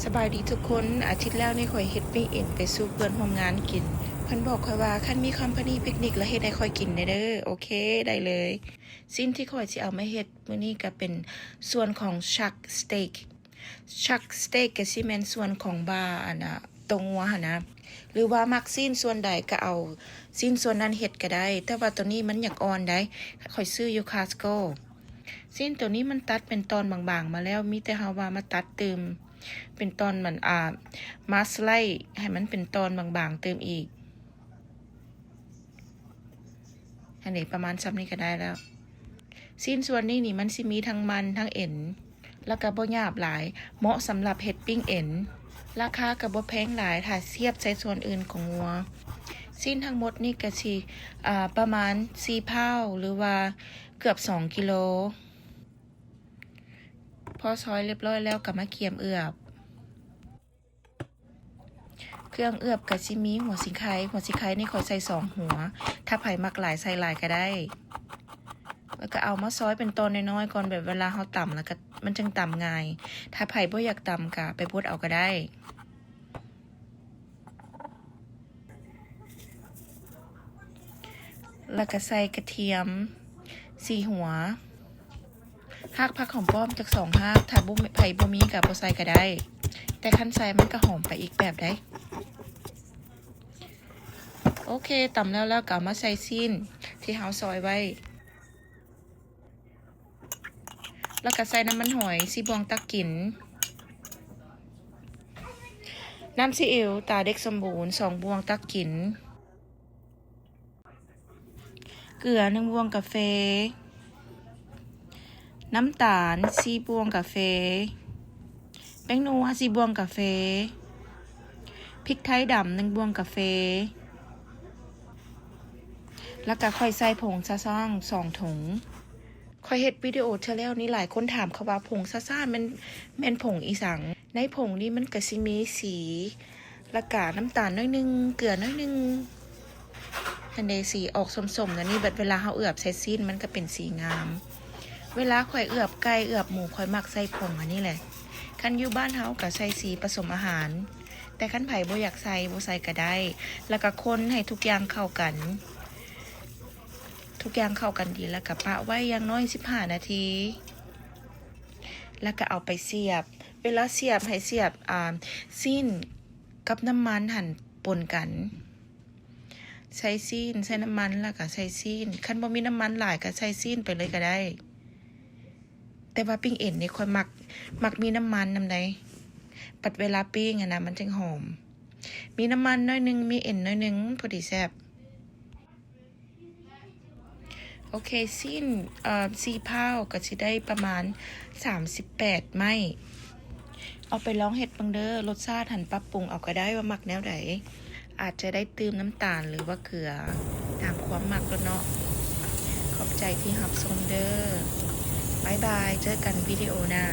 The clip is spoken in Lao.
ສະບາຍດີທຸກຄົນ, ອາທິດແລ້ວນີ້ຂ້ອຍເຮັດປີ້ງເອັນໄປສູ່ເພື່ອນຮ່ວມງານກິນ. ເພິ່ນບອກຂ້ອຍວ່າ ຄັນມີຄອມພານີປິກນິກລະເຮັດໃຫ້ຂ້ອຍກິນແດ່ເດີ. ໂອເຄ ໄດ້ເລີຍ. ຊີ້ນທີ່ຂ້ອຍຊິເອົາມາເຮັດມື້ນີ້ກະເປັນສ່ວນຂອງຊັກສະເຕັກ. ຊັກສະເຕັກກະຊິແມ່ນສ່ວນຂອງບ່າອັນນະ ໂຕງົວຫັ້ນນະ ຫຼືວ່າມັກຊີ້ນສ່ວນໃດກະເອົາຊີ້ນສ່ວນນັ້ນເຮັດກະໄດ້, ແຕ່ວ່າໂຕນີ້ມັນຢາກອ່ອນໃດ໋. ຂ້ອຍຊື້ຢູ່ຄາສໂກ. ຊີ້ນໂຕນີ້ມັນຕັດເປັນຕອນບາງໆມາແລ້ວ, ມີແຕ່ເຮົາວ່າມາຕັດຕື່ມເປັນຕອນມັນ ອາ ມາສະໄລໃຫ້ມັນເປັນຕອນບາງໆຕື່ມອີກ. ຫັ້ນເດ ປະມານຊ່ຳນີ້ກະໄດ້ແລ້ວ. ຊີ້ນສ່ວນນີ້ນີ້ມັນຊິມີທັງມັນທັງເອັນ ລະກະບໍ່ຫຍາບຫຼາຍ, ເໝາະສຳລັບເຮັດປີ້ງເອັນ. ລາຄາກະບໍ່ແພງຫຼາຍ ຖ້າທຽບໃສ່ສ່ວນອື່ນຂອງງົວ. ຊີ້ນທັງໝົດນີ້ກະຊິ ອາ ປະມານສີ່ພາວ ຫຼືວ່າເກືອບສອງກິໂລ. ພໍຊອຍລຽບຮ້ອຍແລ້ວກະມາກຽມເອືອບ. ເຄື່ອງເອືອບກະຊິມີຫົວສີໄຄ, ຫົວສີໄຄນີ້ຂ້ອຍໃສ່ສອງຫົວ, ຖ້າໃຜມັກຫຼາຍໃສ່ຫຼາຍກະໄດ້. ລະກະເອົາມາຊອຍເປັນຕອນນ້ອຍໆກ່ອນ, ແບບເວລາເຮົາຕຳລະກະມັນຈັ່ງຕຳງ່າຍ. ຖ້າໃຜບໍ່ຢາກຕຳກະໄປບົດເອົາກະໄດ້. ລະກະໃສ່ກະທຽມສີ່ຫົວ. ຮາກຜັກຫອມປ້ອມຈັກສອງຮາກ, ຖ້າບໍ່ ໃຜບໍ່ມີກະບໍ່ໃສ່ກະໄດ້, ແຕ່ຄັນໃສ່ມັນກະຫອມໄປອີກແບບໃດ໋. ໂອເຄ ຕຳແລ້ວ ແລ້ວກະເອົາມາໃສ່ຊີ້ນທີ່ເຮົາຊອຍໄວ້, ແລ້ວກະໃສ່ນ້ຳມັນຫອຍສີ່ບ່ວງຕັກກິນ, ນ້ຳຊີອິ້ວຕາເດັກສົມບູນສອງບ່ວງຕັກກິນ. ເກືອໜຶ່ງບ່ວງກາເຟ, ນ້ຳຕານສີ່ບ່ວງກາເຟ, ແປ້ງນົວສີ່ບ່ວງກາເຟ, ພິກໄທດຳໜຶ່ງບ່ວງກາເຟ, ລະກະຂ້ອຍໃສ່ຜົງຊາຊາງສອງຖົງ. ຂ້ອຍເຮັດວິດີໂອເທື່ອແລ້ວນີ້ ຫຼາຍຄົນຖາມເຂົ້າວ່າ ຜົງຊາຊາງແມ່ນ ແມ່ນຜົງອີ່ສັງ? ໃນຜົງນີ້ມັນກະຊິມີສີ ລະກະນ້ຳຕານໜ້ອຍໜຶ່ງ, ເກືອໜ້ອຍໜຶ່ງ, ຫັ້ນເດ ສີອອກສົ້ມໆ ແນວນີ້, ບັດເວລາເຮົາເອືອບໃສ່ຊີ້ນມັນກະເປັນສີງາມ. ເວລາຂ້ອຍເອືອບໄກ່ເອືອບໝູ ຂ້ອຍມັກໃສ່ຜົງອັນນີ້ແຫຼະ. ຄັນຢູ່ບ້ານເຮົາກະໃສ່ສີປະສົມອາຫານ, ແຕ່ຄັນໃຜບໍ່ຢາກໃສ່ ບໍ່ໃສ່ກະໄດ້. ລະກະຄົນໃຫ້ທຸກຢ່າງເຂົ້າກັນ, ທຸກຢ່າງເຂົ້າກັນດີ ລະກະປະໄວ້ຢ່າງໜ້ອຍສິບຫ້ານາທີ. ລະກະເອົາໄປສຽບ. ເວລາສຽບໃຫ້ສຽບ ອາ ຊີ້ນກັບນ້ຳມັນຫັ້ນປົນກັນ. ໃສ່ຊີ້ນ ໃສ່ນ້ຳມັນ ລະກະໃສ່ຊີ້ນ. ຄັນບໍ່ມີນ້ຳມັນຫຼາຍກະໃສ່ຊີ້ນໄປເລີຍກະໄດ້. ແຕ່ວ່າປີ້ງເອັນນີ້ຂ້ອຍມັກ ມັກມີນ້ຳມັນນຳໃດ໋. ບັດເວລາປີ້ງຫັ້ນນະ ມັນຈຶ່ງຫອມ. ມີນ້ຳມັນໜ້ອຍໜຶ່ງ ມີເອັນໜ້ອຍໜຶ່ງ ພໍດີແຊບ. ໂອເຄ ຊີ້ນ ເອີ ສີ່ພາວກະຊິໄດ້ປະມານສາມສິບແປດໄມ້. ເອົາໄປລອງເຮັດເບິ່ງເດີ, ລົດຊາດຫັ້ນປັບປຸງເອົາກະໄດ້ວ່າມັກແນວໃດ, ອາດຈະໄດ້ຕື່ມນ້ຳຕານ ຫຼືວ່າເກືອ ຕາມຄວາມມັກໂລດເນາະ. ຂອບໃຈທີ່ຮັບຊົມເດີ. ບາຍບາຍ, ເຈີກັນວິດີໂອໜ້າ.